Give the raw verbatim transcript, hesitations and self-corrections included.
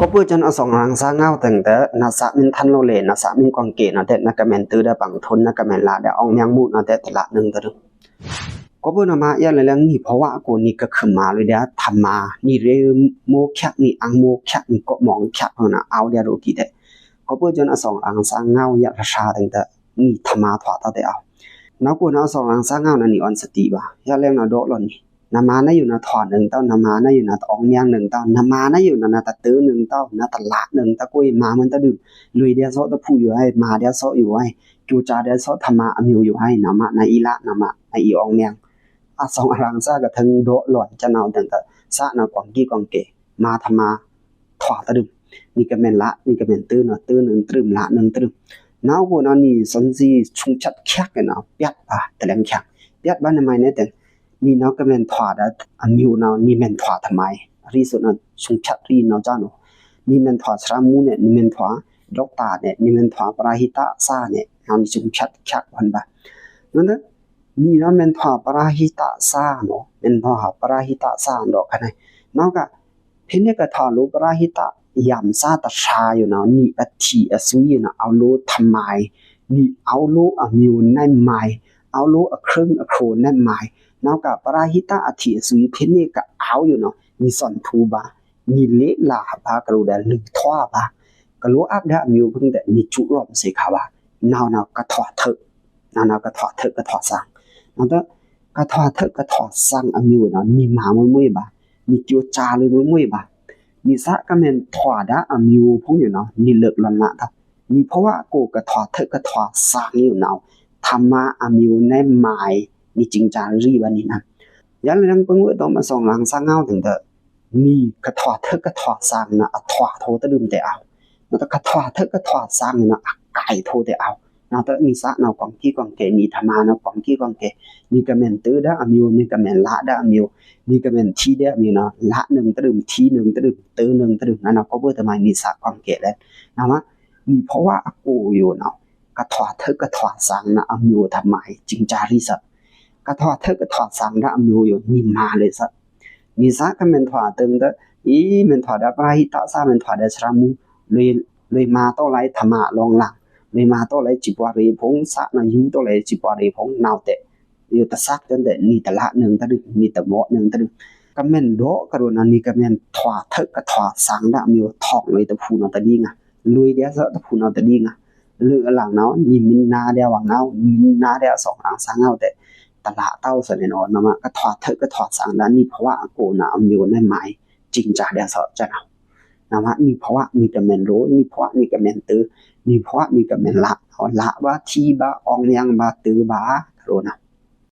ကိုယ့်ဘို့ကျွန်အဆောင်ရန်စားငေါ့တင်တဲ့ နစမင်းထန်လို့လေ နစမင်းကွန်ကေနော်တဲ့ နကမန်တူးတဲ့ပင်ထွန်း နကမန်လာတဲ့အောင်မြင်မှုနော်တဲ့ တလနှင်းတရု ကိုယ့်ဘို့နော်မရလဲလင်းနီဘဝကိုနီကခုမလွေတဲ့ ထမနီရေမိုးဖြတ်နီအင်မိုးဖြတ်နီကော့မောင်ဖြတ်နော် အောက်ရရူကီတဲ့ ကိုယ့်ဘို့ကျွန်အဆောင်ရန်စားငေါ့ရရရှာတင်တဲ့ နီထမထွားတဲ့အောက် နောက်ကိုနော်အဆောင်ရန်စားငေါ့နော်နီအွန်စတီးပါ ရလဲလင်းနော်ဒေါ်လော်နီ နမန်နယူနထွားနှင်းတဝ် နမန်နယူနတအောင်မြင်နှင်းတဝ် နမန်နယူနနတတူးနှင်းတဝ် နတလနှင်းတဝ် ကိုယ့်မန်မန်တဒု လွေတဲ့သော့တဖူယူဟဲ မန်တဲ့သော့ယူဟဲ ကြိုးစားတဲ့သော့ထမအမျိုးယူဟဲ နမန်နအီလနမန်နအီအောင်မြင် အဆောင်ရန်စားကထင်းဒေါ်လော်ကျွန်နော်တင်တဲ့ စနော်ကွန်ကီကွန်ကေ မန်ထမထွားတဒု နီကမန်လာ နီကမန်တူးနော် တူးနှင်းတဒု လနှင်းတဒု နောက်ကိုနော်နီစွန်စီချုံချက်ချက်နော် ပြတ်ပါ တလဲချက် ပြတ်ပါနမန်နဲ့တင် နီနော်ကမန်ထွားတဲ့အမျိုးနော် နီမန်ထွားထမိုင် အရီးစုနော် ချုံချက်ရီးနော်ကျွန်နော် နီမန်ထွားစရမူနဲ့ နီမန်ထွားဒေါက်တာနဲ့ နီမန်ထွားပရဟိတအစားနဲ့ နော်နီချုံချက်ချက်ဝင်ပါ နော် နီနော်မန်ထွားပရဟိတအစားနော် မန်ထွားပရဟိတအစားနော်ခါန့ၣ် နောက်က ဖဲန့ၣ်ကထွားလိုပရဟိတ ယမ်စားတဆာယူနော် နီအထီအစွီယူနော် အောက်လိုထမိုင် နီအောက်လိုအမျိုးနဲ့မိုင် အောက်လိုအခရင်အခရိုနဲ့မိုင် နောက်ကပရဟိတအထီအစွီ ဖဲန့ၣ်ကအောက်ယူနော် နီစွန်ထူပါ နီလေ့လာပါ ကလိုဒ်လွေထွားပါ ကလိုအပ်ဒ်အမျိုးဖုံးဒ်နီစူးရောမ်စေခါပါ နော်နော်ကထွားထု နော်နော်ကထွားထုကထွားစင် နော်တ ကထွားထုကထွားစင်အမျိုးနော် နီမန်မွေ့မွေ့ပါ နီကြိုးစားလွေမွေ့မွေ့ပါ နီစကမန်ထွားဒ်အမျိုးဖုံးယူနော် နီလွေလွန်လတ်တ နီဘဝကိုကထွားထုကထွားစင်ယူနော် ထမအမျိုးနဲ့မိုင် နီစင်စားရီးပါနီနော် ရလဲလင်းပငွေ့တော့အဆောင်ရန်စားငေါ့တင်တဲ့ နီကထွားထုကထွားစင်နော် အထွားထိုးတဒုမတဲအောက် နော်တ ကထွားထုကထွားစင်နော် အကိုင်ထိုးတဲအောက် နော်တ နီစနော်ကွန်ကီကွန်ကေ နီထမနော်ကွန်ကီကွန်ကေ နီကမန်တူးဒ်အမျိုး နီကမန်လာဒ်အမျိုး နီကမန်ထီဒ်အမျိုးနော် လနှင်းတဒု ထီနှင်းတဒု တူးနှင်းတဒု နော်နော် ကိုယ့်ဘို့တမိုင်နီစကွန်ကီလဲ နော်မ နီဘဝအကိုယူနော် ကထွားထုကထွားစင်နော် အမျိုးထမိုင် စင်စားရီးစ ကထွားထုကထွားစင်ဒ်အမျိုးယူ နီမန်လွေစ နီစကမန်ထွားတင်တဲ့ အီမန်ထွားဒ်ပရဟိတအစား မန်ထွားဒ်စရမူ လွေလွေမန်တော့လဲထမလောင်လင် လွေမန်တော့လဲစံပွားရေဖုံး စနော်ယူတော့လဲစံပွားရေဖုံး နော်တ ယူတစက်တင်တဲ့ နီတလနှင်းတဒု နီတမော့နှင်းတဒု ကမန်ဒေါ်ကရိုနော် နီကမန်ထွားထုကထွားစင်ဒ်အမျိုး ထောင်လွေတဖူနော်တဒ်ငါ လွေဒ်သော့တဖူနော်တဒ်ငါ လွေအလင်နော် နီမန်နာဒ်ဝငေါ့ နီမန်နာဒ်အဆောင်ရန်စားငေါ့တဲ့ တလတဝ်စနေနော် နော်မ ကထွားထုကထွားစင်ဒ်နီဘဝအကိုနော် အမျိုးနဲ့မိုင် စင်စားဒ်သော့ကျွန်နော် နော်မ နီဘဝနီကမန်လို နီဘဝနီကမန်တူး နီဘဝနီကမန်လာ လပါထီပါ အောင်မြင်ပါ တူးပါ ကရိုနော်